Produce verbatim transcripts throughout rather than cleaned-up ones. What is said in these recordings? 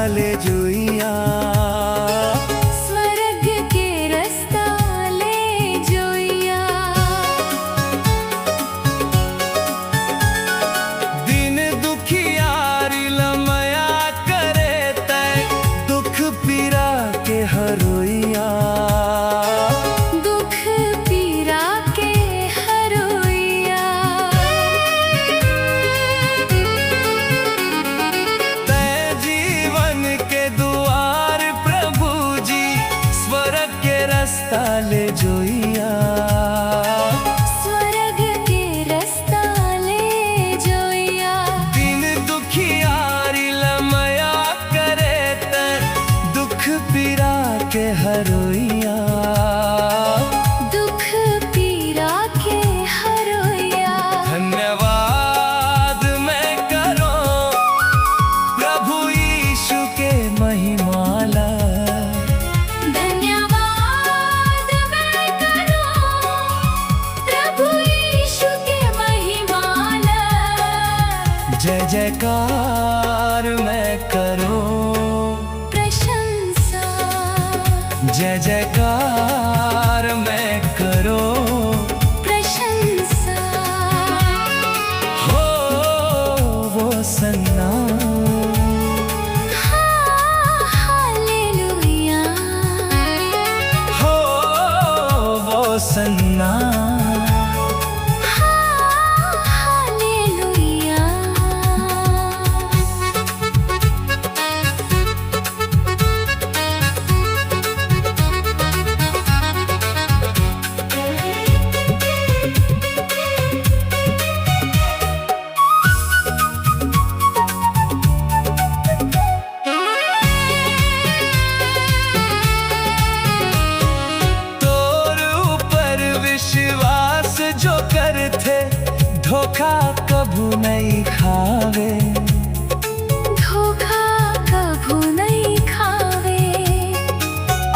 ले जोइया। स्वर्ग के रस्ता ले जोइया। दीन दुखियारी ल मया करे तैं, दुख पीरा के हरोइया। दुख पीरा के हरोइया। तैं जीवन के दुआर प्रभु जी, स्वर्ग के रस्ता ले जोइया। स्वर्ग के रस्ता ले जोइया। दीन दुखियारी ल मया करे तैं, दुख पीरा के हरोइया। दुख पीरा के हरोइया। धन्यवाद मैं करूं प्रभु यीशु के महिमा ला। धन्यवाद मैं करूं प्रभु यीशु के महिमा ला। जय जयकार मैं करूं। प्रशंसा। जय जयकार मैं करूं। प्रशंसा। हो वो सन्ना। हाँ, हालेलुया। हो वो सन्ना। हाँ, हालेलुया। तोर ऊपर विश्वास जो करथे, धोखा कभू नइ खावे। धोखा कभू नइ खावे।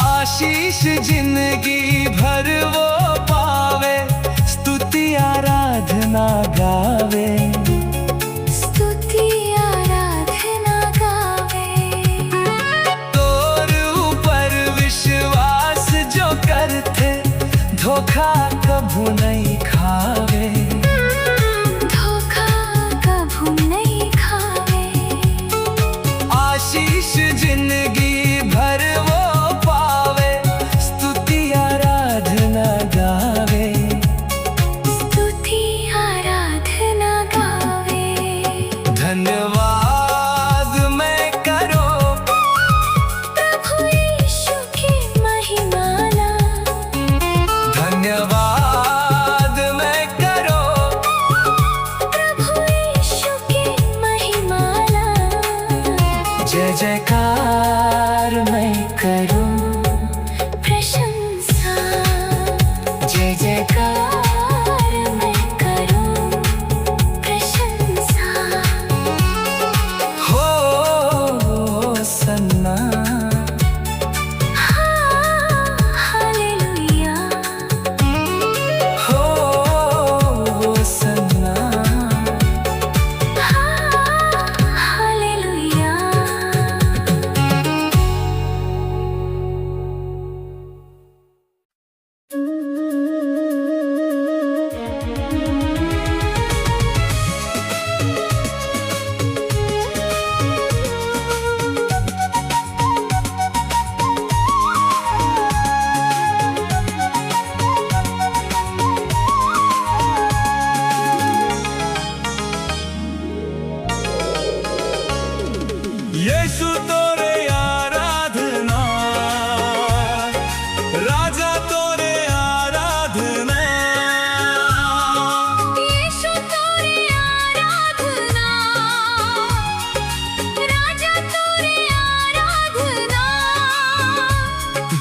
आशीष जिंदगी भर वो पावे, स्तुति आराधना गावे। स्तुति आराधना गावे। तोर ऊपर विश्वास जो करथे, धोखा कभू नइ खावे। धोखा कभू नइ खावे। आशीष जिंदगी भर वो पावे, स्तुति आराधना गावे। स्तुति आराधना गावे। धन्यवाद मैं करूं प्रभु यीशु के महिमा ला। धन्यवाद मैं करूं प्रभु यीशु के महिमा ला। जय जयकार मैं करूं। प्रशंसा। जय जयकार मैं करूं। प्रशंसा। हो सन्ना। हाँ, हालेलुया। हो सन्ना। हाँ, हालेलुया। यीशु तोरे आराधना, राजा तोरे आराधना। यीशु तोरे आराधना, राजा तोरे आराधना।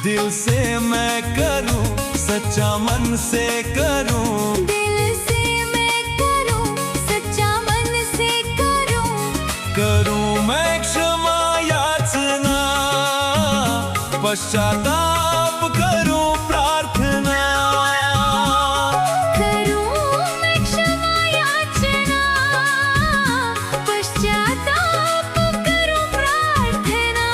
दिल से मैं करूं, सच्चा मन से करूं। दिल से मैं करूं, सच्चा मन से करूं। करूं मैं क्षमा याचना, पश्चाताप करूं प्रार्थना। करूं मैं क्षमा याचना, पश्चाताप करूं प्रार्थना।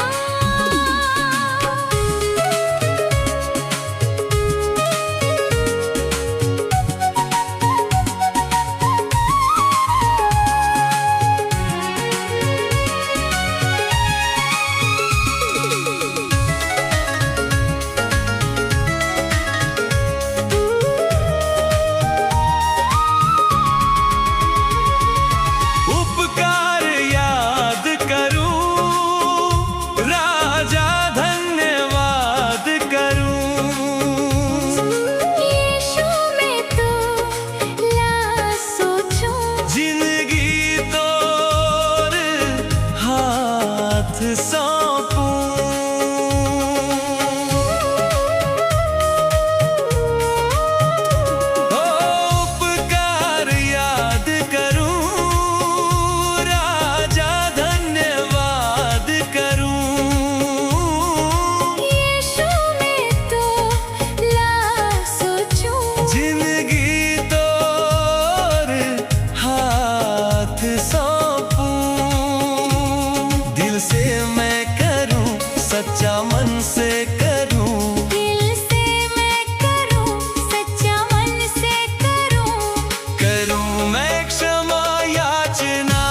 सौंपूं। दिल से मैं करूं, सच्चा मन से करूं। दिल से मैं करूं, सच्चा मन से करूं। करूं मैं क्षमा याचना,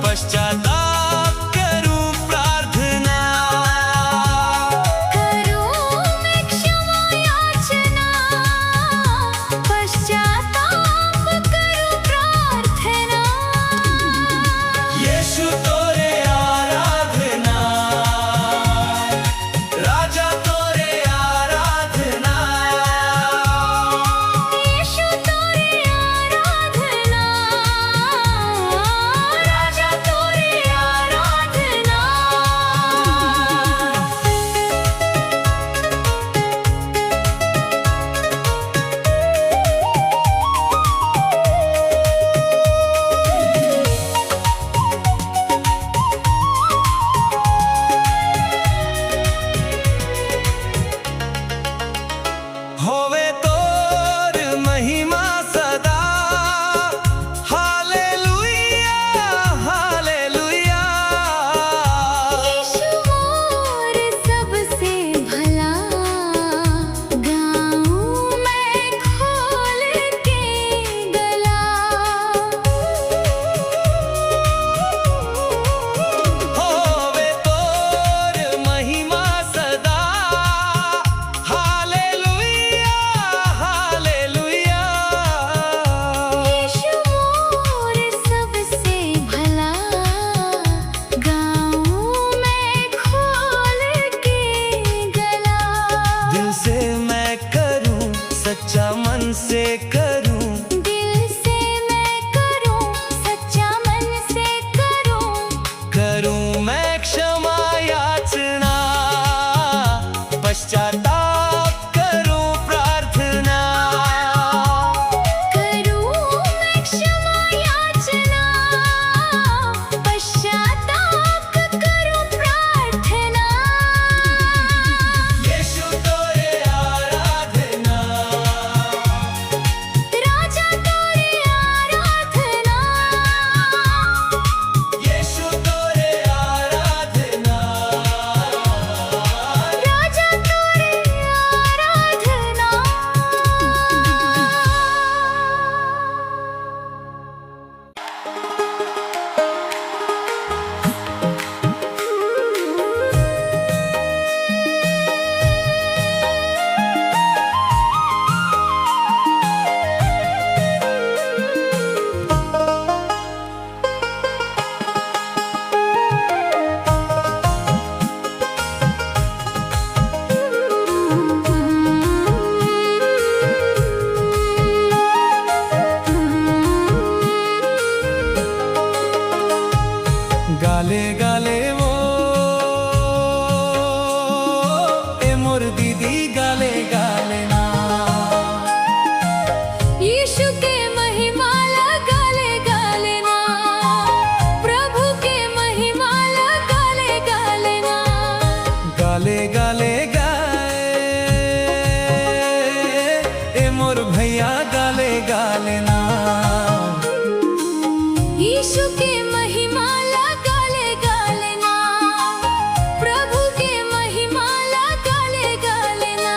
पश्चाताप करूं प्रार्थना। करूं मैं क्षमा याचना, पश्चाताप करूं प्रार्थना। यीशु तोरे आराधना, राजा तोरे आराधना। यीशु तोरे आराधना, राजा तोरे आराधना। होवे तोर महिमा सदा। Hallelujah, hallelujah. यीशु मोर सबसे भला, गाऊं मैं खोल के गला। होवे तोर महिमा सदा। Hallelujah, hallelujah. यीशु मोर सबसे भला, गाऊं मैं खोल के गला। दिल से मैं करूं, सच्चा मन से करूं। दिल से मैं करूं, सच्चा मन से करूं। करूं मैं क्षमा याचना, पश्चाताप करूं प्रार्थना। करूं मैं क्षमा याचना, पश्चाताप करूं प्रार्थना। यीशु तोरे आराधना, राजा तोरे आराधना। यीशु तोरे आराधना, राजा तोरे आराधना। गाले गाले वो, ए मोर दीदी गाले गाले ना। यीशु के महिमा ला गाले गाले ना, प्रभु के महिमा ला गाले गाले ना। गाले गाले गाए, ए मोर भैया गाले गाले ना। यीशु के महिमा ला गाले गाले ना, प्रभु के महिमा ला गाले गाले ना।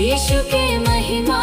यीशु के महिमा